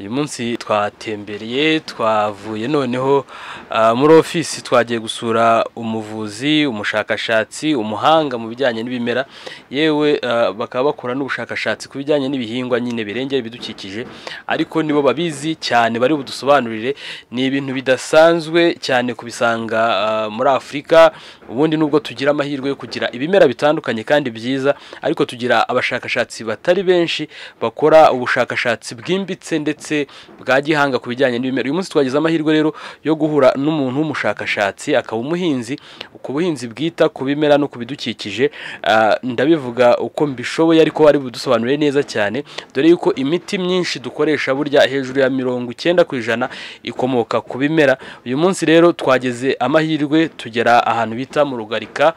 Uyu munsi twatembereye, twavuye noneho muri ofisi, twagiye gusura umuvuzi, umushakashatsi, umuhanga mu bijyanye n'ibimera, yewe bakaba bakora n'ubushakashatsi ku bijyanye n'ibihingwa nyine birengera ibidukikije, ariko nibo babizi cyane bari budusobanurire. Ni ibintu bidasanzwe cyane kubisanga muri Afurika. Ubundi nubwo tugira amahirwe yo kugira ibimera bitandukanye kandi byiza, ariko tugira abashakashatsi batari benshi bakora ubushakashatsi bwimbitse ndetse bwa gihanga ku bijyanye n'ibimera. Uyu munsi twagize amahirwe rero yo guhura n'umuntu w'umushakashatsi, akaba umuhinzi ku buhinzi bwita ku bimera no ku bidukikije. Ndabivuga uko mbishoboye, ariko ari budusobanurire neza cyane, dore yuko imiti myinshi dukoresha burya hejuru ya 90% ikomoka ku bimera. Uyu munsi rero twageze amahirwe tugera ahantu bita mu Rugarika,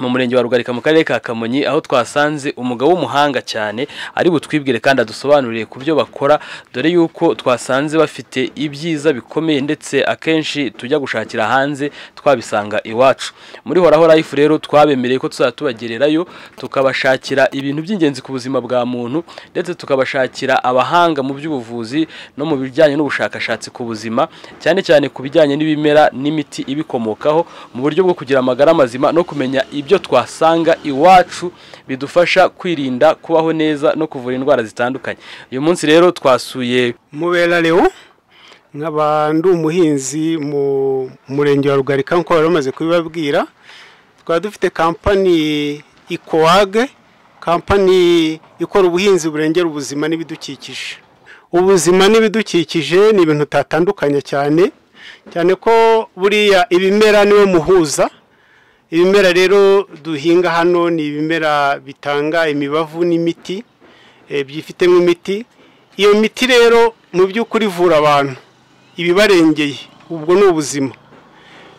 mu murenge wa Rugarika mu karere ka Kamonyi, aho twasanze umugabo w'umuhanga cyane ari butwibwire kandi adusobanurire ku byo bakora, dore yuko twasanze bafite ibyiza bikomeye ndetse akenshi tujya gushakira hanze twabisanga iwacu. Muri Horaho Life rero twabemereye ko tuzajya tubagererayo, tukabashakira ibintu by'ingenzi ku buzima bwa muntu, ndetse tukabashakira abahanga mu by'ubuvuzi no mu bijyanye n'ubushakashatsi ku buzima, cyane cyane ku bijyanye n'ibimera n'imiti ibikomokaho, mu buryo bwo kugira amagara mazima no kumenya ibyo twasanga iwacu bidufasha kwirinda, kubaho neza no kuvura indwara zitandukanye. Uyu munsi rero twasuye Mubera Leo, nkaba ndi umuhinzi mu murenge wa Rugarika nk'uko bari bamaze kubibabwira. Twaba dufite kampani Ikoage, kampani ikora ubuhinzi burengera ubuzima n'ibidukikije. Ubuzima n'ibidukikije ni ibintu utatandukanya cyane cyane, ko buriya ibimera niwe muhuza. Ibimera rero duhinga hano ni ibimera bitanga imibavu n'imiti, byifitemo imiti. Iyo miti rero mu by'ukuri ivura abantu ibibarengeye, ubwo ni ubuzima.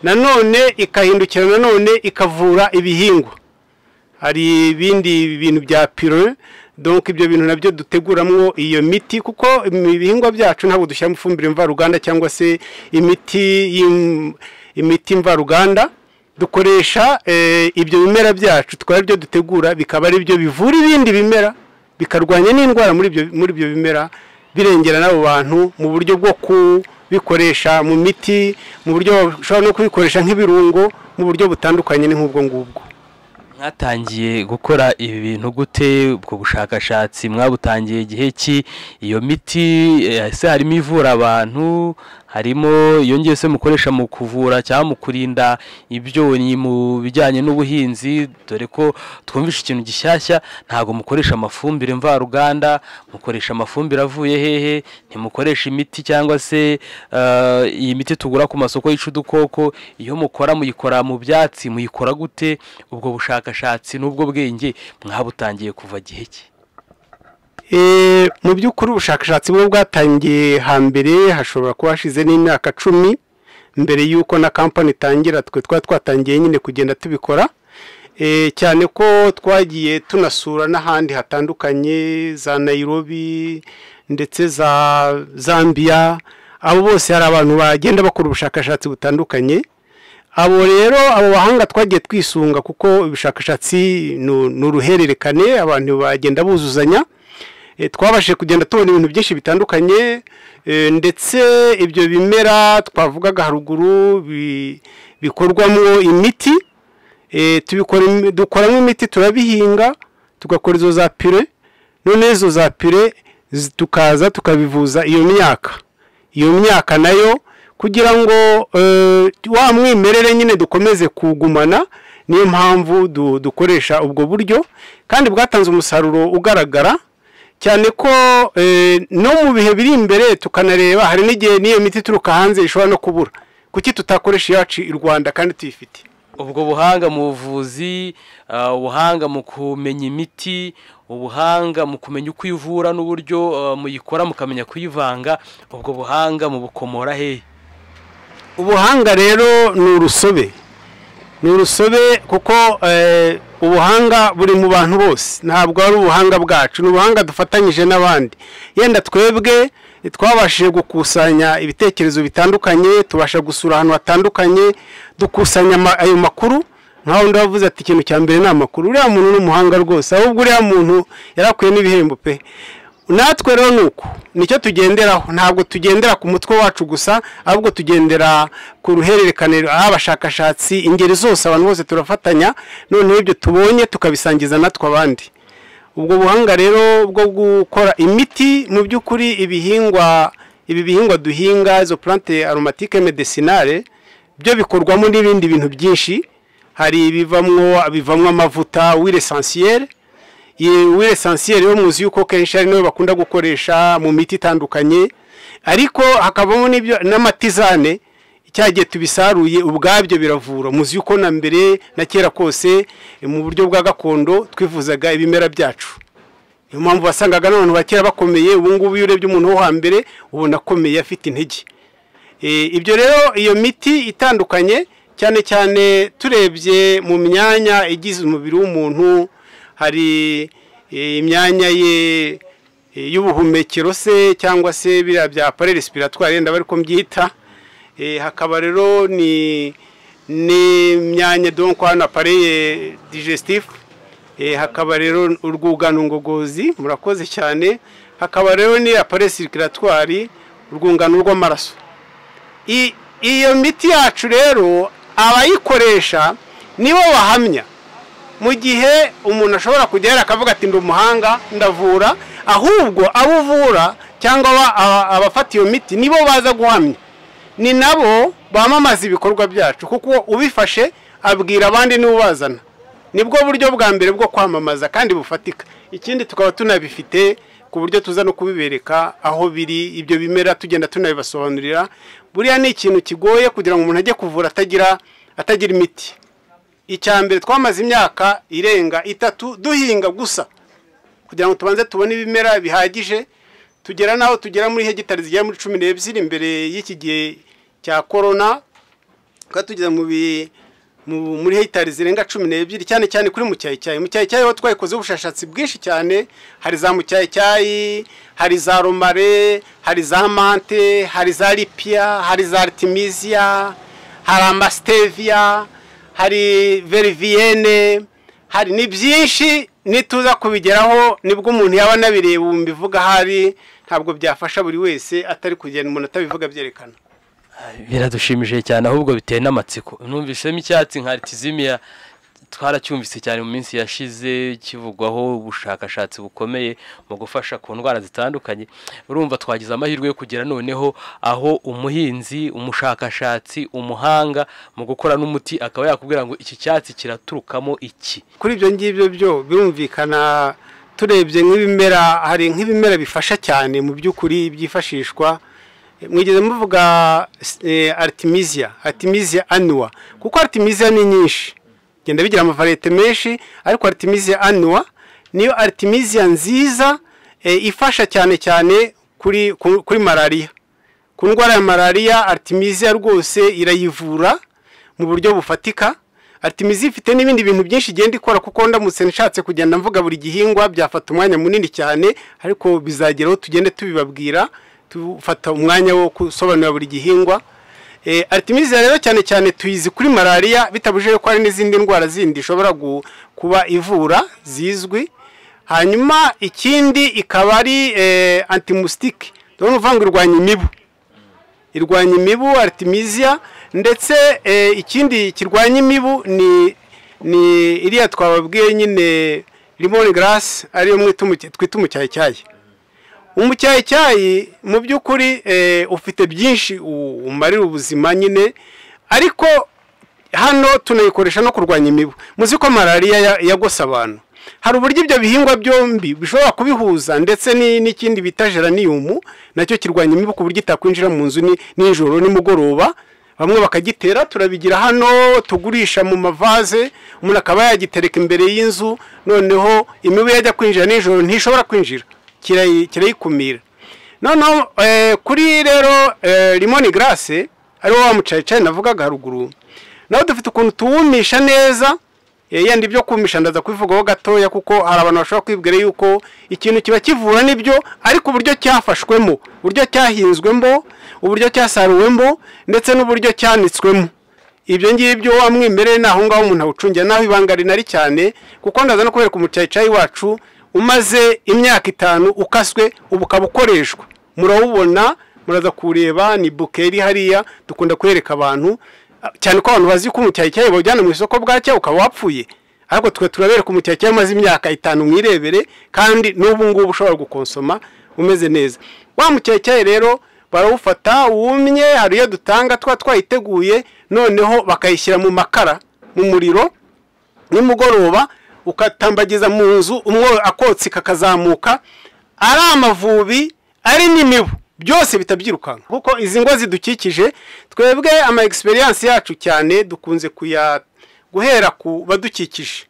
Nanone ikahindukira nanone ikavura ibihingwa. Hari ibindi bintu bya pire, donc ibyo bintu nabyo duteguramwo iyo miti, kuko ibihingwa byacu ntabwo dushyiramo ifumbire mvaruganda cyangwa se imiti mvaruganda. Dukoresha ibyo bimera byacu, tukaba aribyo dutegura, bikaba ari byo bivura ibindi bimera, bikarwanya n'indwara muri ibyo bimera, birengera n'abo bantu mu buryo bwo kubikoresha mu miti, mu buryo bashobora no kubikoresha nk'ibirungo, mu buryo butandukanye ni nk'ubwo ngubwo. Mwatangiye gukora ibi bintu gute? Ubwo bushakashatsi mwabutangiye igihe ki? Iyo miti ese harimo ivura abantu, harimo iyo ngiye se mukoresha mu kuvura cyangwa mu kurinda ibyonnyi mu bijyanye n'ubuhinzi? Dore ko twumvishe ikintu gishyashya, ntabwo mukoresha amafumbire mvaruganda, mukoresha amafumbire avuye hehe? Ntimukoresha imiti cyangwa se iyi miti tugura ku masoko yica udukoko. Iyo mukora muyikora mu byatsi, muyikora gute? Ubwo bushakashatsi n'ubwo bwenge mwabutangiye kuva gihe ki? Mu by'ukuri ubushakashatsi bwo bwatangiye hambere, hashobora kuba hashize n'imyaka 10 mbere y'uko na kampani itangira. Twe twari twatangiye nyine kugenda tubikora, cyane ko twagiye tunasura n'ahandi hatandukanye, za Nairobi ndetse za Zambia. Abo bose hari abantu bagenda bakora ubushakashatsi butandukanye. Abo rero, abo bahanga twagiye twisunga, kuko ubushakashatsi ni uruhererekane, abantu bagenda buzuzanya. Twabashije kugenda tubona ibintu byinshi bitandukanye, ndetse ibyo bimera twavugaga haruguru bikorwamo imiti, dukoramo imiti, turabihinga tugakora izo za pire. None izo za pire tukaza tukabivuza iyo myaka. Iyo myaka nayo kugira ngo wa mwimerere nyine dukomeze kugumana, niyo mpamvu dukoresha ubwo buryo, kandi bwatanze umusaruro ugaragara cyane, ko no mu bihe biri imbere tukanareba hari n'igihe n'iyo miti ituruka hanze ishobora no kubura. Kuki tutakoresha iyacu i Rwanda kandi tuyifite? Ubwo buhanga mu buvuzi, ubuhanga mu kumenya imiti, ubuhanga mu kumenya uko ivura n'uburyo muyikora mukamenya kuyivanga, ubwo buhanga mu bukomora hehe? Ubuhanga rero ni urusobe, ni urusobe, kuko ubuhanga buri mu bantu bose, ntabwo ari ubuhanga bwacu, ni ubuhanga dufatanyije n'abandi. Yenda twebwe twabashije gukusanya ibitekerezo bitandukanye, tubasha gusura ahantu hatandukanye, dukusanya ayo makuru. Nkaho undi wavuze ati ikintu cya mbere ni amakuru. Uriya muntu ni umuhanga rwose, ahubwo uriya muntu yarakwiye n'ibihembo pe. Natwe rero nuko nicyo tugenderaho, ntabwo tugendera ku mutwe wacu gusa, ahubwo tugendera ku ruhererekane abashakashatsi ingeri zose, abantu bose turafatanya, noneho ibyo tubonye tukabisangiza natwe abandi. Ubwo buhanga rero bwo gukora imiti mu by'ukuri ibihingwa, ibi bihingwa duhinga, izo plante aromatique médicinale, byo bikorwamo n'ibindi bintu byinshi. Hari ibivamwo amavuta huile essentielle. Huile essentielle yo muzi yuko kenshi ari nayo bakunda gukoresha mu miti itandukanye, ariko hakabamo n'ibyo n'ama tisane. Cyagiye tubisaruye ubwabyo biravura. Muzi yuko na mbere na kera kose mu buryo bwa gakondo twivuzaga ibimera byacu. Niyo mpamvu wasangaga n'abantu ba kera bakomeye. Ubu ngubu iyo urebye umuntu wo hambere ubona akomeye, afite intege. Ibyo rero, iyo miti itandukanye, cyane cyane turebye mu myanya igize umubiri w'umuntu, hari imyanya ye y'ubuhumekero se, cyangwa se biriya bya appareil respiratoire, yenda bari ko mbyita. Hakaba rero ni n'imyanya, donc hano appareil digestif, hakaba rero urwungano ngogozi, murakoze cyane, hakaba rero ni appareil circulatoire, urwungano rw'amaraso. Iyo miti yacu rero abayikoresha nibo bahamya. Mu gihe umuntu ashobora kugera akavuga ati: "Ndi umuhanga, ndavura", ahubwo abo uvura cyangwa abafata iyo miti nibo baza guhamya, ni nabo bamamaza ibikorwa byacu, kuko ubifashe abwira abandi, niwe ubazana. Nibwo buryo bwa mbere bwo kwamamaza kandi bufatika. Ikindi, tukaba tunabifite ku buryo tuza no kubibereka aho biri ibyo bimera, tugenda tunabibasobanurira. Buriya ni ikintu kigoye kugira ngo umuntu ajye kuvura atagira imiti. Icya mbere, twamaze imyaka irenga 3 duhinga gusa kugira ngo tubanze tubone ibimera bihagije, tugera naho tugera muri hegitari zigera muri 12 imbere y'iki gihe cya korona. Tukaba tugeze muri hegitari zirenga 12, cyane cyane kuri mucyayicyayi. Mucyayicyayi ho twayikoze ubushakashatsi bwinshi cyane. Hari za mucyayicyayi, hari za romarin, hari za menthe, hari za lippia, hari za artemisia, hari ama stevia, hari verveine, hari ni byinshi. Nituza kubigeraho nibwo umuntu yaba anabireba. Ubu mbivuga ahari ntabwo byafasha buri wese, atari kugenda umuntu atabivuga byerekana. Biradushimishije cyane, ahubwo biteye n'amatsiko. Numvisemo icyatsi nka artemisia, twaracyumvise cyane mu minsi yashize kivugwaho ubushakashatsi bukomeye mu gufasha ku ndwara zitandukanye. Urumva twagize amahirwe yo kugera noneho aho umuhinzi, umushakashatsi, umuhanga mu gukora n'umuti akaba yakubwira ngo iki cyatsi kiraturukamo iki. Kuri ibyo ngibyo byo birumvikana. Turebye nk'ibimera, hari nk'ibimera bifasha cyane mu by'ukuri byifashishwa. Mwigeze muvuga artemisia, Artemisia annua, kuko artemisia ni nyinshi, genda bigira ama variétés menshi, ariko Artemisia annua niyo artemisia nziza, ifasha cyane cyane kuri malariya, ku ndwara ya malariya. Artemisia rwose irayivura mu buryo bufatika. Artemisia ifite n'ibindi bintu byinshi igenda ikora, kuko ndamutse nshatse kugenda mvuga buri gihingwa byafata umwanya munini cyane, ariko bizageraho tugende tubibabwira, tufata umwanya wo gusobanura buri gihingwa. Artemisia rero cyane cyane tuyizi kuri malariya, bitabujije ko hari n'izindi ndwara zindi ishobora kuba ivura zizwi. Hanyuma ikindi ikaba ari anti-moustique, ndabona uvuga ngo irwanya imibu, irwanya imibu artemisia. Ndetse ikindi kirwanya imibu ni iriya twababwiye nyine, lemon grass, ariyo twita umucyayicyayi. Umucyayicyayi mu by'ukuri ufite byinshi umarira ubuzima nyine, ariko hano tunayikoresha no kurwanya imibu. Muzi ko malariya yagose abantu. Hari uburyo ibyo bihingwa byombi bishobora kubihuza, ndetse n'ikindi bita geranium, nacyo kirwanya imibu ku buryo itakwinjira mu nzu nijoro, nimugoroba. Bamwe bakagitera, turabigira hano tugurisha mu ma vase, umuntu akaba yagitereka imbere y'inzu, noneho imibu yajya kwinjira nijoro ntishobora kwinjira, kirayikumira. Noneho kuri rero lemon grass, ariwo wa mucayicayi navugaga haruguru, naho dufite ukuntu tuwumisha neza. Yenda ibyo kumisha ndaza kubivugaho gatoya, kuko hari abantu bashobora kwibwira yuko ikintu kiba kivura nibyo, ariko uburyo cyafashwemo, uburyo cyahinzwemo, uburyo cyasaruwemo, ndetse n'uburyo cyanitswemo, ibyo ngibyo wa mwimerere ni aho ngaho umuntu awucungira, naho ibanga rinari cyane, kuko ndaza no kubereka umucayicayi wacu. umaze imyaka 5 ukaswe, ubu ukaba ukoreshwa. Murawubona, muraza kureba, ni bukeri hariya dukunda kwereka abantu, cyane ko abantu bazi ko umucyayicyayi bawujyana mu isoko bwacya ukaba wapfuye, ariko twe turabereka umucyayicyayi umaze imyaka 5 mwirebere, kandi n'ubu ngubu ushobora gukonsoma umeze neza. Wa mucyayicyayi rero barawufata wumye, hari iyo dutanga twa twayiteguye, noneho bakayishyira mu makara mu muriro nimugoroba, ukatambagiza mu nzu, umwe akotsi kakazamuka, ari amavubi ari n'imibu, byose bitabyirukanka. Kuko izi ngo zidukikije twebwe ama experience yacu cyane dukunze kuya guhera ku badukikije,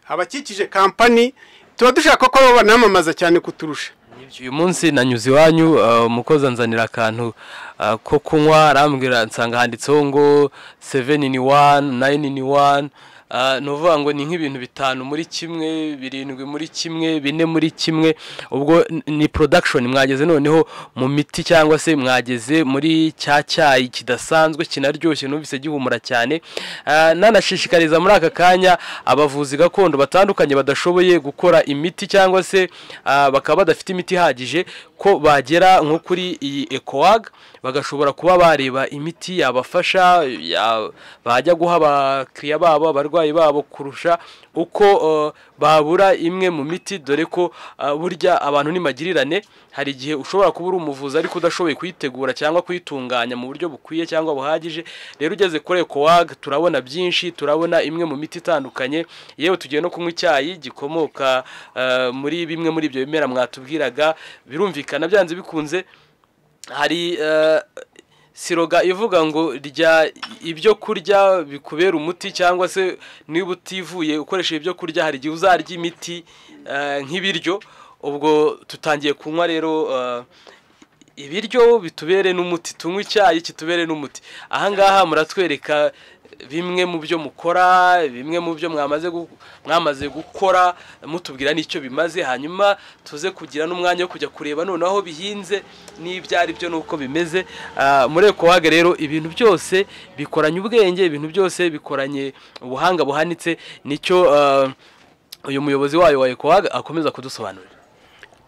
abakikije company, tuba dushaka ko bo banamamaza cyane kuturusha. Uyu munsi nanyuze iwanyu, umukozi anzanira akantu ko kunywa, arambwira nsanga handitseho ngo 7 in 1, 9 in 1. Ni ukuvuga ngo ni nk'ibintu 5 muri kimwe, 7 muri kimwe, 4 muri kimwe. Ubwo ni production mwageze noneho mu miti, cyangwa se mwageze muri cya cyayi kidasanzwe kinaryoshye, numvise gihumura cyane. Nanashishikariza muri aka kanya abavuzi gakondo batandukanye badashoboye gukora imiti, cyangwa se bakaba badafite imiti ihagije, ko bagera nko kuri iyi Ecoag bagashobora kuba bareba imiti yabafasha, bajya guha abakiriya babo, abarwayi babo, kurusha uko babura imwe mu miti, dore ko burya abantu ni magirirane. Hari igihe ushobora kuba uri umuvuzi ariko udashoboye kuyitegura cyangwa kuyitunganya mu buryo bukwiye cyangwa buhagije. Rero ugeze kuri Ecoag turabona byinshi, turabona imwe mu miti itandukanye, yewe tugiye no kunywa icyayi gikomoka muri bimwe muri ibyo bimera mwatubwiraga. Birumvikana byanze bikunze hari siroga ivuga ngo rya ibyo kurya bikubera umuti, cyangwa se niba utivuye ukoresheje ibyo kurya hari igihe uzarya imiti nk'ibiryo. Ubwo tutangiye kunywa rero ibiryo bitubere n'umuti, tunywe icyayi kitubere n'umuti. Ahangaha muratwereka bimwe mu byo mukora, bimwe mu byo mwamaze gukora, mutubwira n'icyo bimaze, hanyuma tuze kugira n'umwanya wo kujya kureba noneho bihinze n'ibyo ari byo nuko bimeze. Muri Ecoag rero ibintu byose bikoranye ubwenge, ibintu byose bikoranye ubuhanga buhanitse, nicyo uyu muyobozi wayo wa Ecoag akomeza kudusobanurira.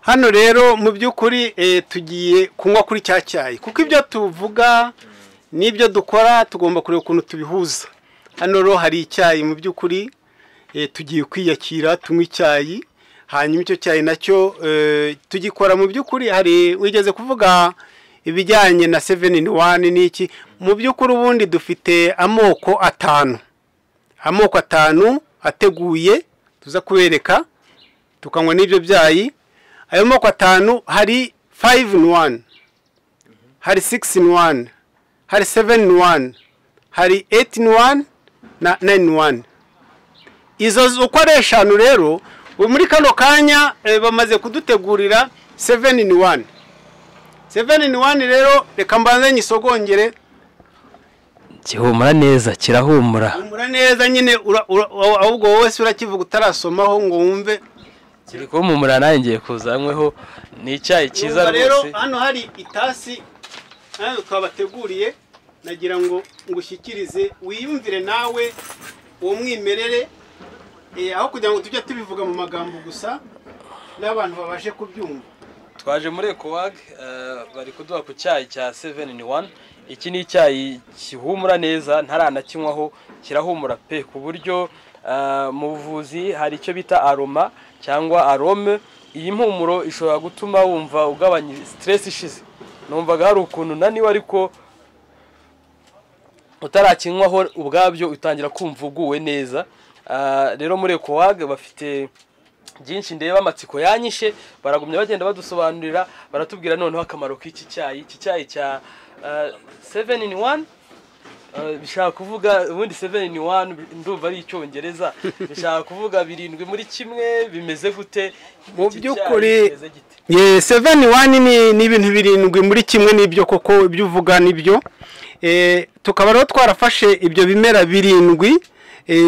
Hano rero mu by'ukuri tugiye kunywa kuri cya cyayi, kuko ibyo tuvuga n'ibyo dukora tugomba kureba ukuntu tubihuza. Hano rero hari icyayi mu by'ukuri, tugiye kwiyakira tunywa icyayi, hanyuma icyo cyayi nacyo tugikora mu by'ukuri. Hari wigeze kuvuga ibijyanye na 7 in 1 n'iki, mu by'ukuri ubundi dufite amoko 5, amoko 5 ateguye tuza kubereka, tukanywa n'ibyo byayi. Ayo moko 5 hari 5 in 1, hari 6 in 1, hari 7 in 1, hari 8 in 1 na 9 in 1. Izo uko ari 5 rero muri kano kanya bamaze kudutegurira 7 in 1. 7 in 1 rero reka mbanze nyisogongere. Gihumura neza, kirahumura. Humura neza nyine, ahubwo wowe se urakivuga utarasomaho ngo wumve. Kiri kumpumura nanjye ngiye kuzanyweho, ni icyayi cyiza rwose. Rero hano hari itasi nayo twabateguriye, nagira ngo ngushyikirize wiyumvire nawe uwo mwimerere, aho kugira ngo tujye tubivuga mu magambo gusa n'abantu babashe kubyumva. Twaje muri Ecoag, bari kuduha ku cyayi cya 7 in 1. Iki ni icyayi gihumura neza, ntaranakinywaho, kirahumura pe, ku buryo mu buvuzi hari icyo bita aroma cyangwa arome. Iyi mpumuro ishobora gutuma wumva ugabanya stress ishize. Numvaga hari ukuntu naniwe, ariko utarakinywaho ubwabyo utangira kumva uguwe neza. Rero muri Ecoag bafite byinshi, ndeba amatsiko yanyishe, baragumya bagenda badusobanurira, baratubwira noneho akamaro k'iki cyayi. Iki cyayi cya 7 in 1 bishaka kuvuga ubundi 7 in 1 ndumva ari icyongereza, bishaka kuvuga 7 muri kimwe. Bimeze gute mu by'ukuri? 7 in 1 ni ibintu 7 muri kimwe, nibyo koko ibyo uvuga nibyo. Tukaba rero twarafashe ibyo bimera 7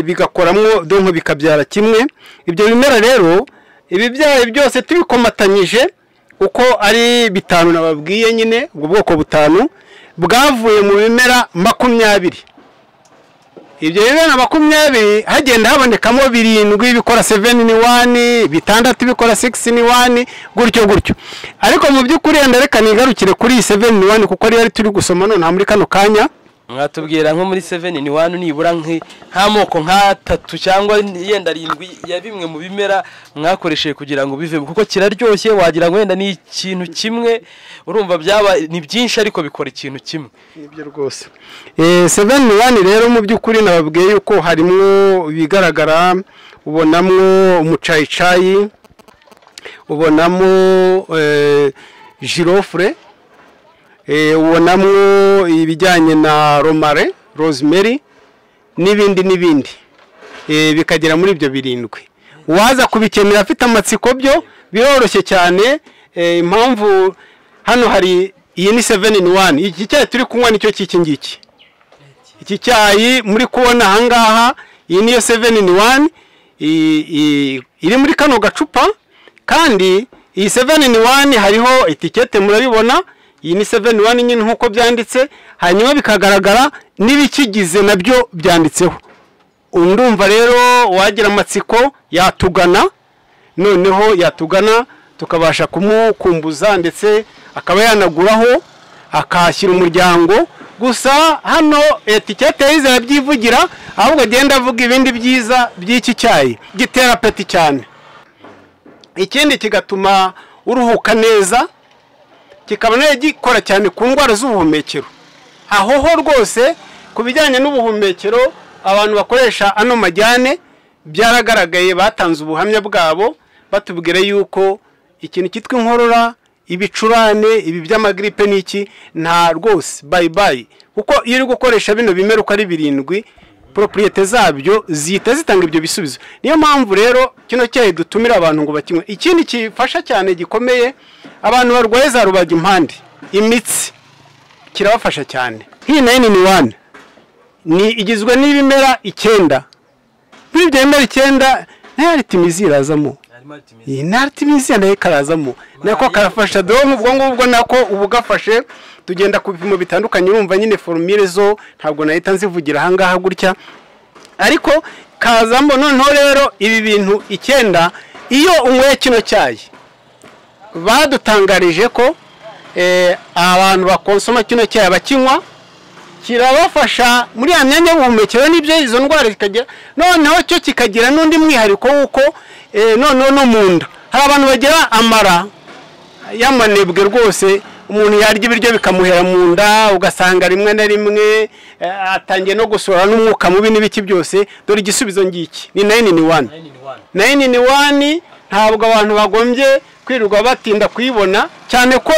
bigakoramwo donko bikabyara kimwe. Ibyo bimera rero ibi byayi byose tubikomatanyije uko ari 5 nababwiye nyine, ubwo bwoko 5 bwavuye mu bimera 20. Ibyo bibera 20 hagenda habonekamo 7 bikora 7 in 1, 6 bikora 6 in 1, gutyo gutyo. Ariko mu by'ukuri reka nigarukire kuri 7 in 1 kuko ari turi gusoma none muri kano kanya. Mwatubwira nko muri 7 in 1 nibura nk'amoko nk'atatu cyangwa yenda 7 ya bimwe mu bimera mwakoresheje kugira ngo bive, kuko kiraryoshye wagira ngo wenda ni ikintu kimwe, urumva byaba ni byinshi ariko bikora ikintu kimwe. Nibyo rwose. 7 in 1 rero mu by'ukuri nababwiye yuko harimo ibigaragara, ubonamwo umucayicayi, ubonamo girofre, ubonamwo ibijyanye na romare, rosemary n'ibindi n'ibindi, bikagera muri ibyo 7. Uwaza kubikenera afite amatsiko byo biroroshye cyane. Impamvu hano hari iyi ni 7 in 1, iki cyayi turi kunywa nicyo cy'iki ngiki. Iki cyayi muri kubona aha ngaha, iyi niyo 7 in 1 iri muri kano gacupa. Kandi iyi 7 in 1 hariho etikete murabibona, iyi ni 7 in 1 nyine nkuko byanditse, hanyuma bikagaragara n'ibikigize nabyo byanditseho. Undumva rero wagira amatsiko yatugana, noneho yatugana tukabasha kumukumbuza ndetse akaba yanaguraho akashyira umuryango. Gusa hano etikete yize yabyivugira, ahubwo agenda avuga ibindi byiza by'iki cyayi. Gitera apeti cyane, ikindi kigatuma uruhuka neza, kikaba nayo gikora cyane ku ndwara z'ubuhumekero. Aho ho rwose ku bijyanye n'ubuhumekero abantu bakoresha ano majyane byaragaragaye, batanze ubuhamya bwabo batubwira yuko ikintu cyitwa inkorora, ibicurane, ibi by'amagripe n'iki nta rwose bye bye, kuko iyo uri gukoresha bino bimera uko ari 7 propriete zabyo zihita zitanga ibyo bisubizo. Niyo mpamvu rero kino cyayi dutumira abantu ngo bakinywe. Ikindi kifasha cyane gikomeye abantu barwaye za rubagimpande, imitsi, kirabafasha cyane. Iyi 9 in 1 ni igizwe n'ibimera 9. Muri ibyo bimera 9 nayo artimizi irazamo. Iyi artimizi nayo ikarazamo, nako karafasha. Dore ubwo ngubwo nako ubugafashe tugenda ku bipimo bitandukanye, urumva nyine formule zo ntabwo nahita nzivugira aha ngaha gutya, ariko kazamo. Noneho rero ibi bintu 9 iyo unyweye kino cyayi, badutangarije ko abantu bakonsoma kino cyayi bakinywa kirabafasha muri ya myanya y'ubuhumekero n'ibyo izo ndwara zikagira. Noneho cyo kikagira n'undi mwihariko w'uko noneho no mu nda hari abantu bagira amara y'amanebwe rwose, umuntu yarya ibiryo bikamuhera mu nda, ugasanga rimwe na rimwe atangiye no gusohora n'umwuka mubi n'ibiki byose. Dore igisubizo ngiki ni 9 in 1. 9 in 1 ntabwo abantu bagombye kwirirwa batinda kuyibona, cyane ko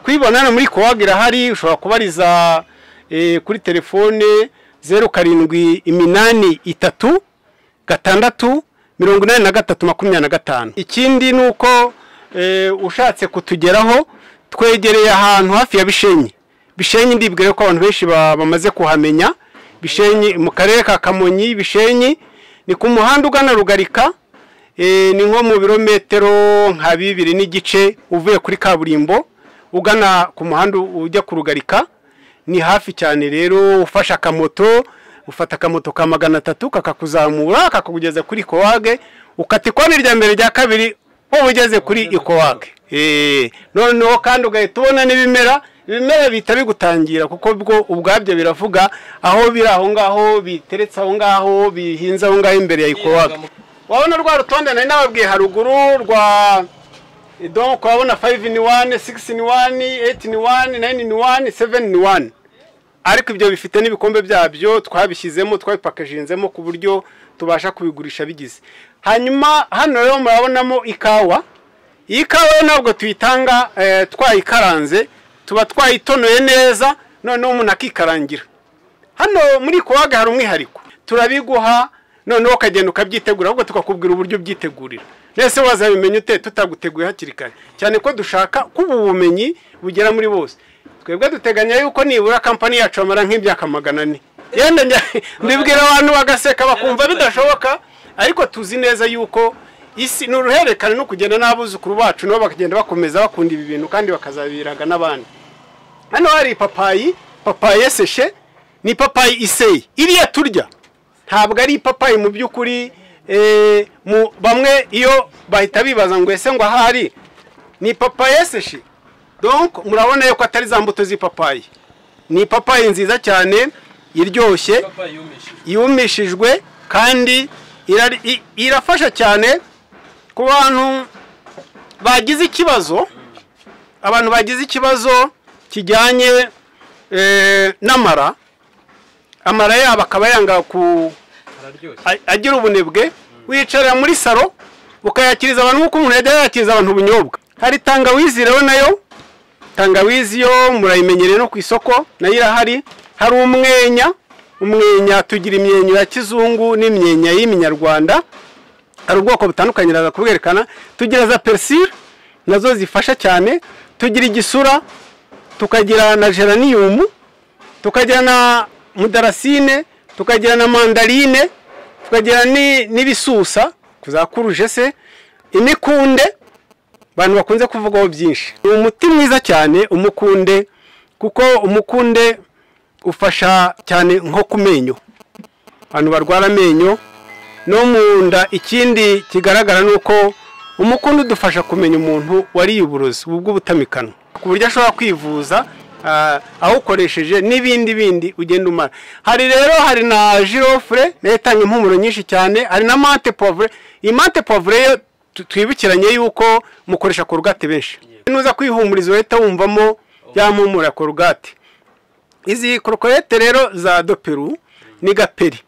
kuyibona hano muri Kowaga irahari. Ushobora kubariza kuri telefone 07 83 6 83 25. Ikindi nuko ushatse kutugeraho, twegereye ahantu hafi ya Bishenyi. Bishenyi ndibwire ko abantu benshi bamaze kuhamenya. Bishenyi mu karere ka Kamonyi, Bishenyi ni ku muhanda ugana Rugarika, ni nko mu birometero nka 2.5 uvuye kuri kaburimbo ugana ku muhanda ujya ku Rugarika, ni hafi cyane. Rero ufasha akamoto, ufata akamoto ka 300 kakakuzamura kakakugeza kuri Kowage, ukata ikoni rya mbere rya kabiri uba ugeze kuri Ikowage. Noneho kandi ugahita ubona n'ibimera, ibimera bihita bigutangira kuko bwo ubwabyo biravuga aho biri, aho ngaho biteretse, aho ngaho bihinze, aho ngaho imbere ya Ikowage. Wabona rwa rutonde nari nababwiye haruguru rwa donc wabona 5 in 1, 6 in 1, 8 in 1, 9 in 1, 7 in 1. Ariko ibyo bifite n'ibikombe byabyo twabishyizemo, twabipakajinzemo ku buryo tubasha kubigurisha bigize. Hanyuma hano rero murabonamo ikawa. Iyi kawa ntabwo tuyitanga twayikaranze, tuba twayitonoye neza, noneho umuntu akikarangira. Hano muri Kowaga hari umwihariko, turabiguha noneho ukagenda ukabyitegura, ahubwo tukakubwira uburyo ubyitegurira. Nese wazabimenya ute tutaguteguye hakiri kare? Cyane ko dushaka ko ubu bumenyi bugera muri bose. Twebwe duteganya yuko nibura kampani yacu amara nk'imyaka 400. Yenda ndibwira abantu bagaseka bakumva bidashoboka, ariko tuzi neza yuko isi ni uruhererekane no kugenda n'abuzukuru bacu nabo bakagenda bakomeza bakunda ibi bintu kandi bakazabiraga n'abandi. Hano hari ipapayi, papayi eseshe, ni ipapayi iseye, iriya turya. Ntabwo ari ipapayi mu by'ukuri. Bamwe iyo bahita bibaza ngo ese ngo ahari ni papaye séchée. Donc murabona yuko atari za mbuto z'ipapayi, ni ipapayi nziza cyane iryoshye yumishijwe, kandi irafasha cyane ku bantu bagize ikibazo, abantu bagize ikibazo kijyanye n'amara, amara yabo akaba yanga ku agira ubunebwe. Wicara muri salo ukayakiriza abantu nk'uko umuntu yajya yakiriza abantu ubunyobwa. Hari tangawizi rero nayo, tangawizi yo murayimenyereye no ku isoko nayo irahari. Hari umwenya, umwenya tugira imyenyo ya kizungu n'imyenya y'iminyarwanda, hari ubwoko butandukanye ndaza kubwerekana. Tugira za persil nazo zifasha cyane, tugira igisura, tukagira na geranium, tukagira na mudarasine, tukagira na mandarine, tukagira n'ibisusa kuzakuruje se, imikunde abantu bakunze kuvugaho byinshi. Ni umuti mwiza cyane umukunde, kuko umukunde ufasha cyane nko ku menyo, abantu barwara amenyo no mu nda. Ikindi kigaragara ni uko umukunde udufasha kumenya umuntu wariye uburozi bw'ubutamikano, ku buryo ashobora kwivuza awukoresheje n'ibindi bindi ugenda umara. Hari rero hari na girofle nayo itanga impumuro nyinshi cyane, hari na menthe poivrée. Iyi menthe poivrée yo twibukiranye yuko mukoresha Colgate benshi, nuza kwihumuriza uhita wumvamo ya mpumuro ya Colgate. Izi croquettes rero za do Peru ni gaperi,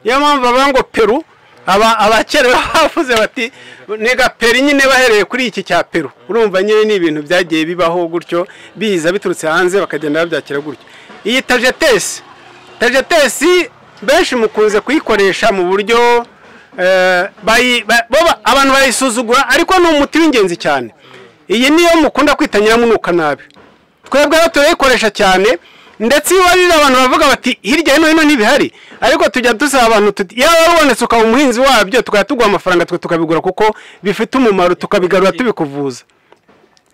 niyo mpamvu bavuga ngo Peru. Abakera bavuze bati ni gaperi nyine bahereye kuri iki cya Peru. Urumva nyine ni ibintu byagiye bibaho gutyo, biza biturutse hanze bakagenda babyakira gutyo. Iyi tagetesi, tagetesi benshi mukunze kuyikoresha mu buryo abantu bayisuzugura, ariko ni umuti w'ingenzi cyane. Iyi niyo mukunda kwita nyiramunuka nabi, twebwe rero turayikoresha cyane. Ndetse iyo warira abantu bavuga bati hirya no hino ntibihari, ariko tujya dusaba abantu tuti yaba rubonetse ukaba umuhinzi wabyo tukajya tuguha amafaranga twe tukabigura, kuko bifite umumaro, tukabigarura tubikuvuza.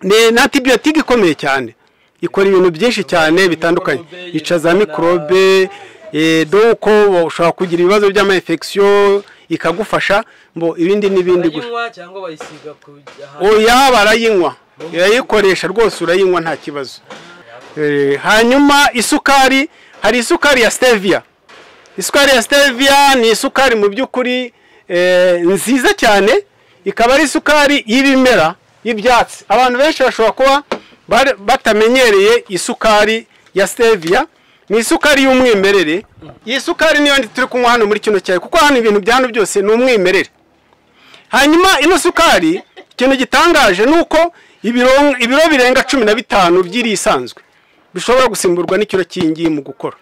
Ni antibiyotike ikomeye cyane, ikora ibintu byinshi cyane bitandukanye, ica za mikorobe, doko ushobora kugira ibibazo by'ama infection ikagufasha ngo ibindi n'ibindi. Oya barayinywa, irayikoresha rwose, urayinywa nta kibazo. Hanyuma isukari, hari isukari ya stevia. Isukari ya stevia ni isukari mu by'ukuri nziza cyane, ikaba ari isukari y'ibimera y'ibyatsi. Abantu benshi bashobora kuba batamenyereye isukari ya stevia. Ni isukari y'umwimerere. Iyi sukari niyo turi kunywa hano muri kino cyayi, kuko hano ibintu bya hano byose ni umwimerere. Hanyuma ino sukari ikintu gitangaje ni uko ibiro birenga 15 by'iri isanzwe bishobora gusimburwa n'ikiro cy'ingiyi mu gukora.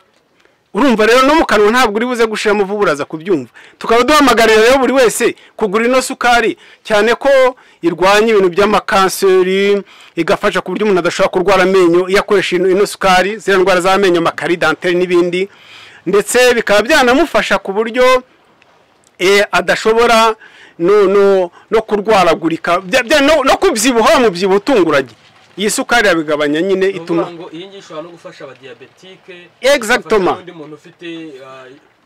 Urumva rero no mu kanwa ntabwo uri buze gushiramo vuba, uraza kubyumva. Tukaba duhamagarira rero buri wese kugura ino sukari, cyane ko irwanya ibintu by'amakanseri, igafasha ku buryo umuntu adashobora kurwara amenyo iyo akoresha ino sukari, ziriya ndwara z'amenyo, makari dentaire n'ibindi, ndetse bikaba byanamufasha ku buryo adashobora no kurwaragurika, no kubyibuha mu byibuho utunguranye. Iyi sukari yabigabanya nyine, ituma ngo iyi ngiyi ishobora no gufasha abadiabetike. Exactement. Undi muntu ufite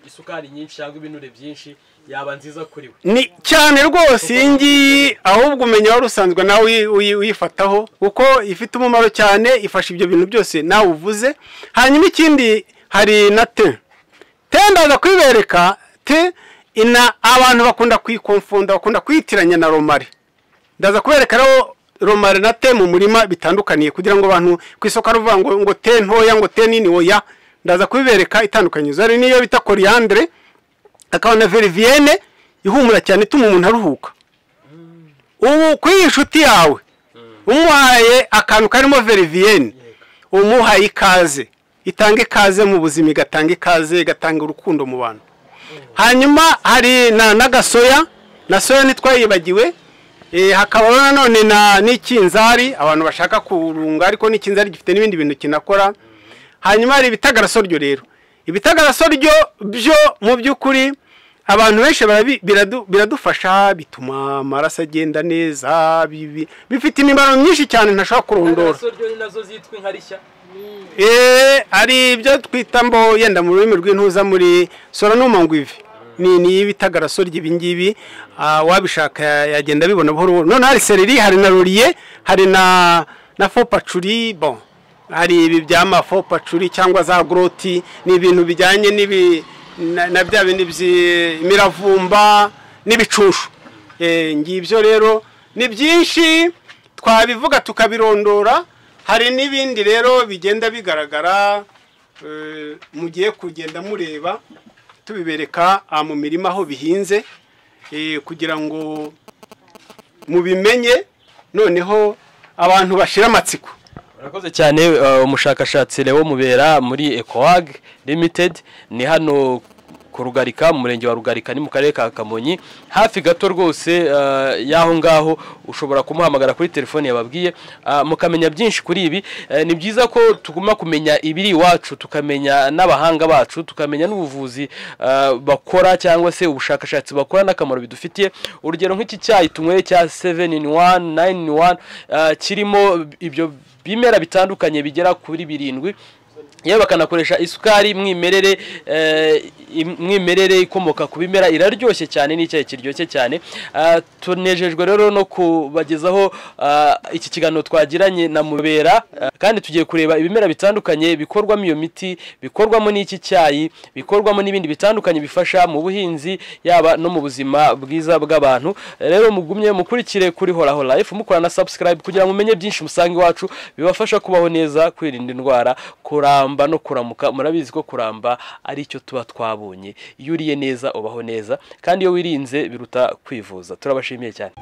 isukari nyinshi cyangwa ibinure byinshi yaba nziza kuri we. Ni cyane rwose iyi ngiyi, ahubwo umenya wari usanzwe nawe uyifataho, kuko ifite umumaro cyane, ifasha ibyo bintu byose nawe uvuze. Hanyuma ikindi hari na te. Te ndaza kwibereka, te ina abantu bakunda kuyikonfunda, bakunda kuyitiranya na romari. Ndaza kubereka rero romari na te mu murima bitandukaniye, kugira ngo abantu ku isoko ruvuga ngo te ntoya ngo te nini, oya. Ndaza kubibereka itandukanyirizo. Hari niyo bita coriandre, akaba na verivienne ihumura cyane ituma umuntu aruhuka. Ubu kuri inshuti yawe umuhaye akantu karimo verivienne, umuhaye ikaze, itanga ikaze mu buzima, igatanga ikaze, igatanga urukundo mu bantu. Hanyuma hari n'agasoya, na soya ntitwayibagiwe. Hakaba nanone n'ikinzari, abantu bashaka kurunga, ariko n'ikinzari gifite n'ibindi bintu kinakora. Hanyuma hari ibitagarasoryo rero. Ibitagarasoryo byo mu by'ukuri abantu benshi biradufasha, bituma amaraso agenda neza, bifite imimaro myinshi cyane ntashobora kurondora. Ibitagarasoryo ni nazo zitwa inkarishya. Ari ibyo twita mbo yenda mu rurimi rw'intuza muri solanum anguivi, ni bita garasorye. Ibi ngibi wabishaka yagenda abibona buhoro buhoro. None hari céleri, hari na laurier, hari na faux patchouli. Bon, hari ibi by'ama faux patchouli cyangwa za goroti, ni ibintu bijyanye n'ibi na bya bindi by'imiravumba n'ibicunshu. Ngibyo rero ni byinshi twabivuga tukabirondora. Hari n'ibindi rero bigenda bigaragara, mugiye kugenda mureba tubibereka mu mirima aho bihinze, kugira ngo mubimenye, noneho abantu bashira amatsiko. Urakoze cyane, umushakashatsi Leo Mubera muri Ecoag Limited. Ni hano ku Rugarika, mu murenge wa Rugarika, ni mu karere ka Kamonyi, hafi gato rwose y'aho ngaho. Ushobora kumuhamagara kuri telefone yababwiye, mukamenya byinshi kuri ibi. Ni byiza ko tuguma kumenya ibiri iwacu, tukamenya n'abahanga bacu, tukamenya n'ubuvuzi bakora cyangwa se ubushakashatsi bakora n'akamaro bidufitiye. Urugero nk'iki cyayi tunyweye cya 7 in 1, 9 in 1, kirimo ibyo bimera bitandukanye bigera kuri birindwi, yewe bakanakoresha isukari mwimerere, mwimerere ikomoka ku bimera. Iraryoshye cyane, n'icyayi kiryoshye cyane. Tunejejwe rero no kubagezaho iki kiganiro twagiranye na Mubera, kandi tugiye kureba ibimera bitandukanye bikorwamo iyo miti, bikorwamo n'iki cyayi, bikorwamo n'ibindi bitandukanye bifasha mu buhinzi, yaba no mu buzima bwiza bw'abantu. Rero mugumye mukurikire kuri Horaho Life, mukora na subscribe kugira ngo mumenye byinshi musange iwacu bibafasha kubaho neza, kwirinda indwara, kuramba no kuramuka. Murabizi ko kuramba ari cyo tuba twabonye. Iyo uriye neza ubaho neza, kandi iyo wirinze biruta kwivuza. Turabashimiye cyane.